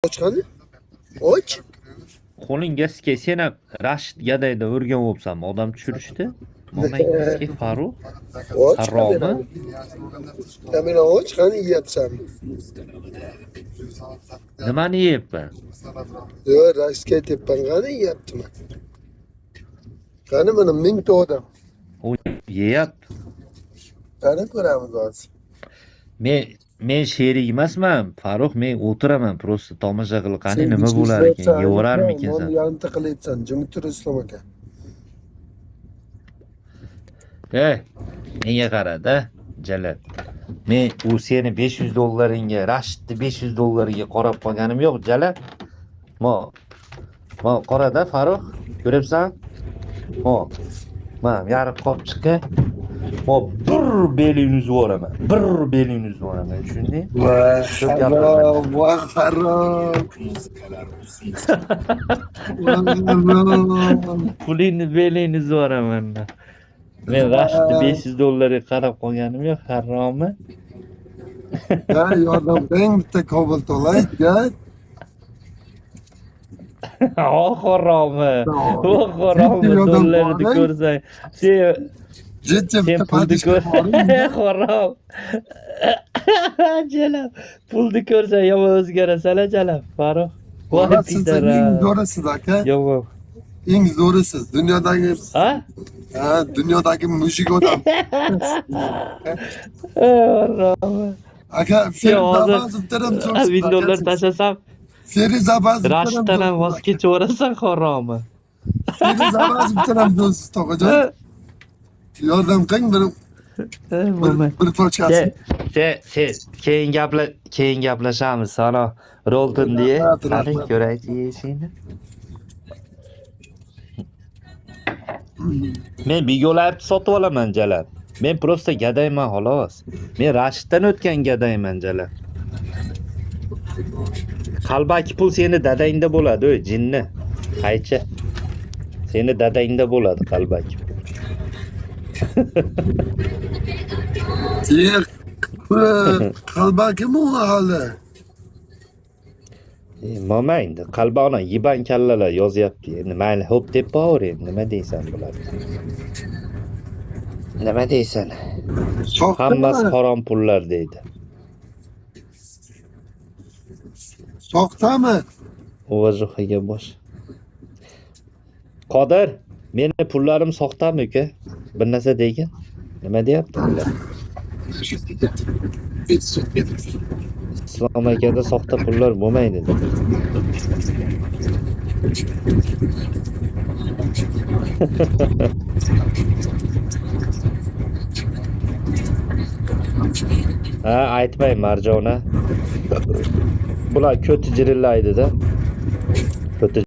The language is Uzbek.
Och qani? Och. Qo'lingga sikay, sen ham Rashid gadayda o'rganyapsanmi odam tushirishni? Momangga Farruh? Och Haromi? kamerani. Kamera och qani yeyapsanmi? Nimani yeyapman? Yo'q, Rashidga aytyapman, qani yeyaptimi? Qani mana 1000 ta odam. U yeyapti. Qani ko'ramiz hozir. Men sherik emasman, Farruh, men o'tiraman, просто tomosha qilib, qani Sen nima bo'lar ekan, ichishlayapsan, yevorarmikinsan? Nonni yarimta qilyapsan, jim tur Islom aka. Ey, menga qarada, Jalal. Men u seni 500 dollaringga, Rashidni 500 dollariga qarab qolganim yo'q, Jalal. Mo. Mo qarada, Farruh, ko'ryapsan? Mo. Mana yarim qopchiqqa mo bir belingni uzib yuboraman. Bir belingni uzib yuboraman, tushunding? Ko'p gapirma. Harom, voh harom. Voh harom. Pulingni belingni uzib yuboraman. Men Rashidni 500 dollarga qarab qolganim yo'q, haromi. Ya yordam qiling bitta Cobalt olay, ya. O haromi. O haromi Yordam dollarini boring. ko'rsang. Sen Jiddi sen bitta pulni подушка ko'r. boring. Harom. Jalab. Pulni ko'rsang yomon o'zgarasan, Jalab. Farruh. Voy Siz eng pidara. zo'risiz aka. Yomon. Eng zo'risiz. Dunyodagi Ha? ha, dunyodagi mujik odam. Haromi. Aka, Sen hozir Feruz bittadan zo'rsiz. 1000 dollar tashlasam, Feruz Abbas Rashiddan ham voz kechib yuborasan, haromi. Feruz Abbas bittadan zo'rsiz tog'ajon. Yordam qiling bir Bo'lmay. bir pochkasi. Sen sen keyin gapla keyin gaplashamiz. Sana Rolton deya. Rahmat, Qani rahmat. ko'raychi yeyishingni. Men Bigo Live'ni sotib olaman, Jalal. Men просто gadayman xolos. Men Rashiddan o'tgan gadayman, Jalal. Qalbaki pul seni dadangda bo'ladi, o'y jinni. Qaychi. Seni dadangda bo'ladi qalbaki pul. Yo'q. Qalbakimi u hali? Nima endi? Qalbona yiban kallalar yozyapti. Endi mayli, xo'p deb bor endi. Nima deysan bularga? Nima deysan? Soxtami? Hammasi harom pullar deydi. Soxtami? Уважуха ga bosh. Qodir, meni pullarim soxtami uka? Bir narsa degin. Nima deyapti ular? Islom akada soxta pullar bo'lmaydi dedi. Ha, aytmang Marjona. Bular ko'ti jirillaydi-da. Ko'ti